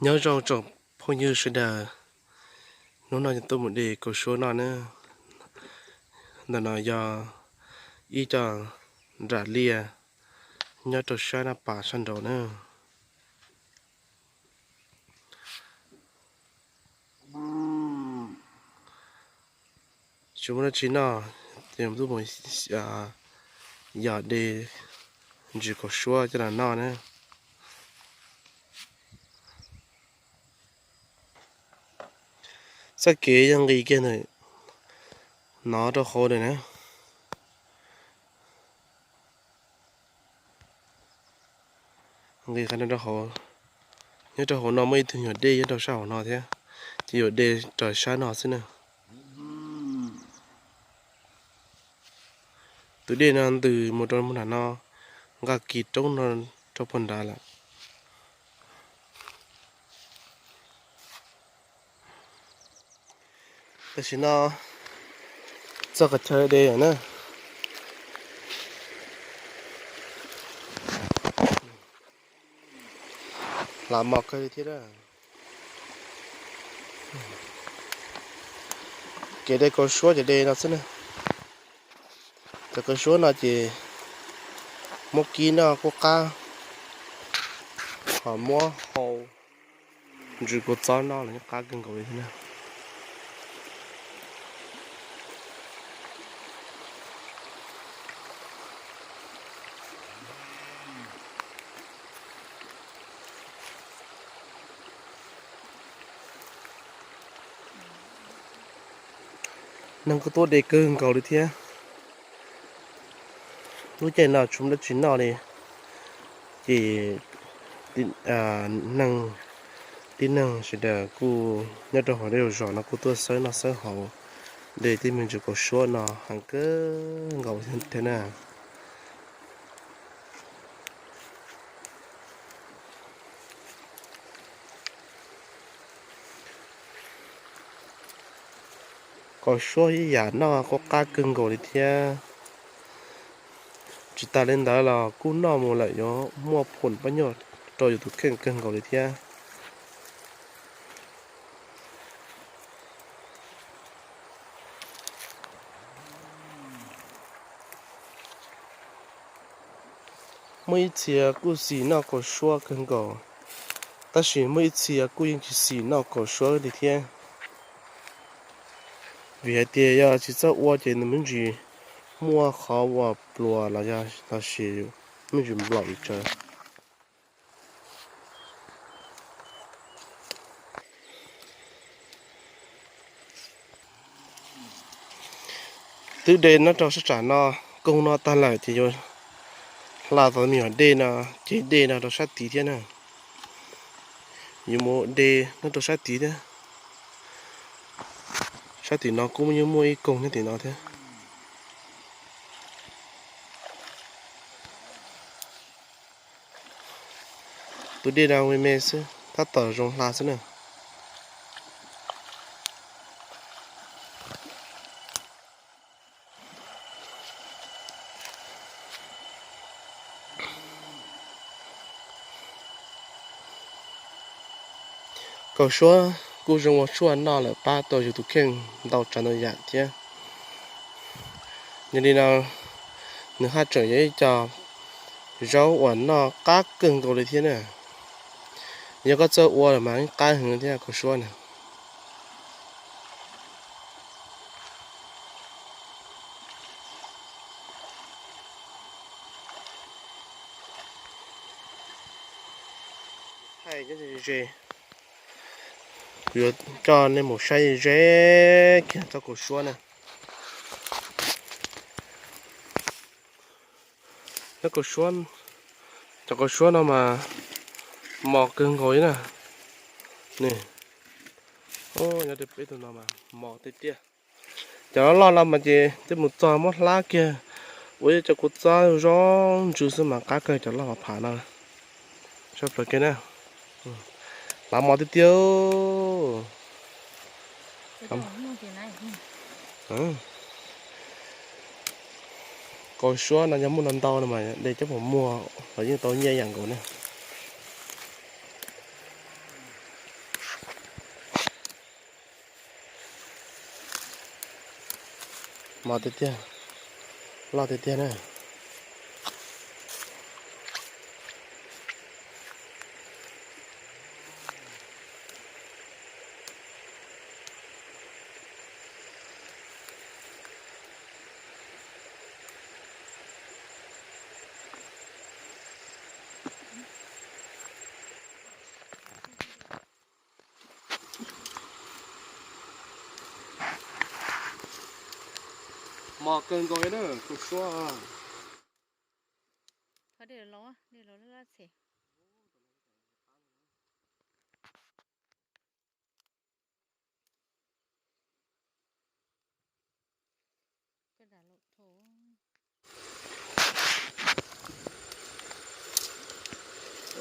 Nyob zoo tsoom phooj ywg sawv daws, hnub no tuaj mus de kaus suab noj na. Ntawm no yog ib co nram liaj nyob rau sab Naj Pas sab nraud na. Tsis muaj dab tsi noj, ces tuaj mus yos de ntsis kaus suab coj los noj na. Txoj kev yog nqis kiag ntawm no rau hauv lawm na. Nqis qhov no rau hauv, nyob rau hauv no muaj ib tug nyuag dej nyob rau sab hauv no thiab, ces yuav de rau sab no xwb na. Tus dej no ntws mus rau nram no, nqa kiag roob no rau puag nrad lawm. Tam sim no txog qhov chaw de na. Hlav mos kawg li thiab. Kev de kaus suab ces de no xwb na. Cov kaus suab no ces muab kib noj kuj qab, ho muab hau ntsis kua txob noj los yeej qab kawg nkaus li thiab na. Neeg kuj tuaj de kawg nkaus li thiab. Lub caij no tsis muaj dab tsi noj li, ces neeg, tib neeg sawv daws kuj nyob rau hauv zej zos no kuj tuaj xawb noj xawb haus, de tej me ntsis kaus suab no heev kawg nkaus thiab na. Kaus suab ib yam noj kuj qab kawg nkaus li thiab. Tsis tas li ntawd los kuj noj mus lawm yuav muaj phom pab nyuj rau yus tus kheej kawg nkaus li thiab. Muaj ib txhia kuj xis noj kaus suab kawg nkaus, tab sis muaj ib txhia kuj yeej tsis xis noj kaus suab li thiab. Vim hais tias yog tsis txawj ua ces nws me ntsis muaj qhov uas pluas los yog los sis me ntsis nplaum li tsawv. Twb de nyob rau sab tsam no, koog no tag lawm ces yuav hla tau me nyuam dej no, cev dej no rau sab tid thiab na. Yuav mus de nyob rau sab tid thiab. Sab tim no kuj yeej muaj ib koog nyob tim no thiab. Tus dej no me me xwb, tab tom zoo hla xwb na. Kaus suab kuj zoo ua tshuaj noj lawm pab tau yus tus kheej ntau tsav ntau yam thiab. Yog li no, nws haj tseem yog ib co zaub uas noj qab kawg nkaus li thiab na. Yog koj txawj ua lawm mas yeej qab heev thiab kaus suab na. Thaij ze ze, kuv yuav coj nej mus saib ze kiag txoj kaus suab na. Cov kaus suab, cov kaus suab no mas mos kawg nkaus li na. Nws, nyob peb tug no mas mos tiag tiag. Cov loj loj no mas ces twb mus txog muab hlab kiag, ua ib co kua txob zoo ntsws xwb mas qab kawg cov loj phav phav no. Sab plaws kiag na, hlav mos tiag tiag. Kaus suab no yog muaj ntau ntau no mas de coj mus muag los yeej tau nyiaj ib yam nkaus na. Mos tiag tiag, loj tiag tiag na. Mos kawg nkaus li na, kuv suab.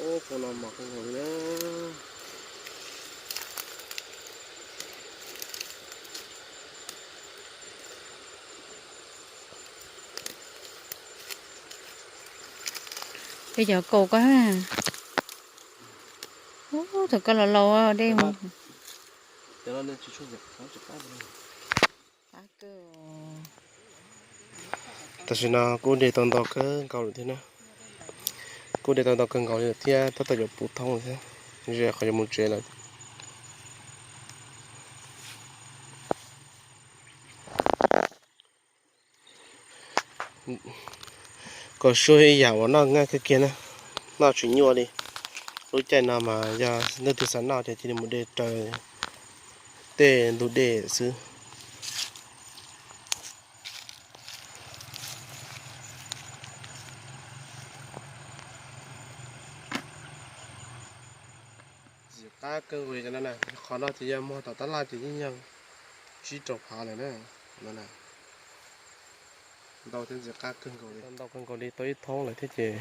Ub, qub no mos kawg nkaus li na. Peb cov kaus ko, ub, thaum koj los laus dej mus. Tam sim no kuj de tau ntau kawg nkaus lawm thiab na. Kuj de tau ntau kawg nkaus li lawm thiab, tab tom yuav puv thoob thiab, ze qhov yuav mus tsev lawm. Kaus suab ib yam uas noj nqaij kawg kiag na, noj tsis nyuaj li. Lub caij no mas yog leej twg xav noj ces cia li mus de raws tej ntug dej xwb. Ntxim qab kawg nkaus li cov no na, qhov no ces yog muag tom tab laj ces yeej yog tsib rau phav lawm na. Ntau thiab ntxim qab kawg nkaus li, ntau kawg nkaus li, tau ib thoob lawm thiab ces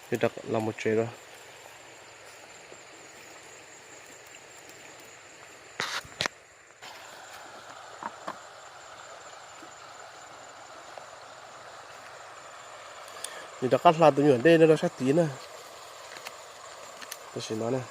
yuav rov los mus tsev dua. Nws rov qab hla tus nyuam dej no rau sab tid na. Tam sim no na,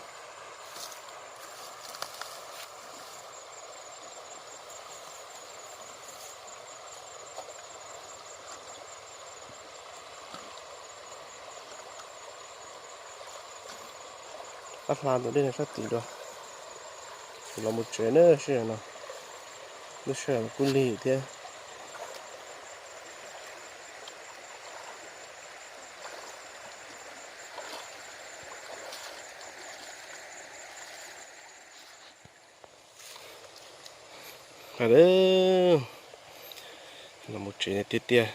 qab hla tus dej no sab tid dua, los mus tsev na sij hawm no. Lub sij hawm kuj lig thiab. Los mus tsev tiag tiag.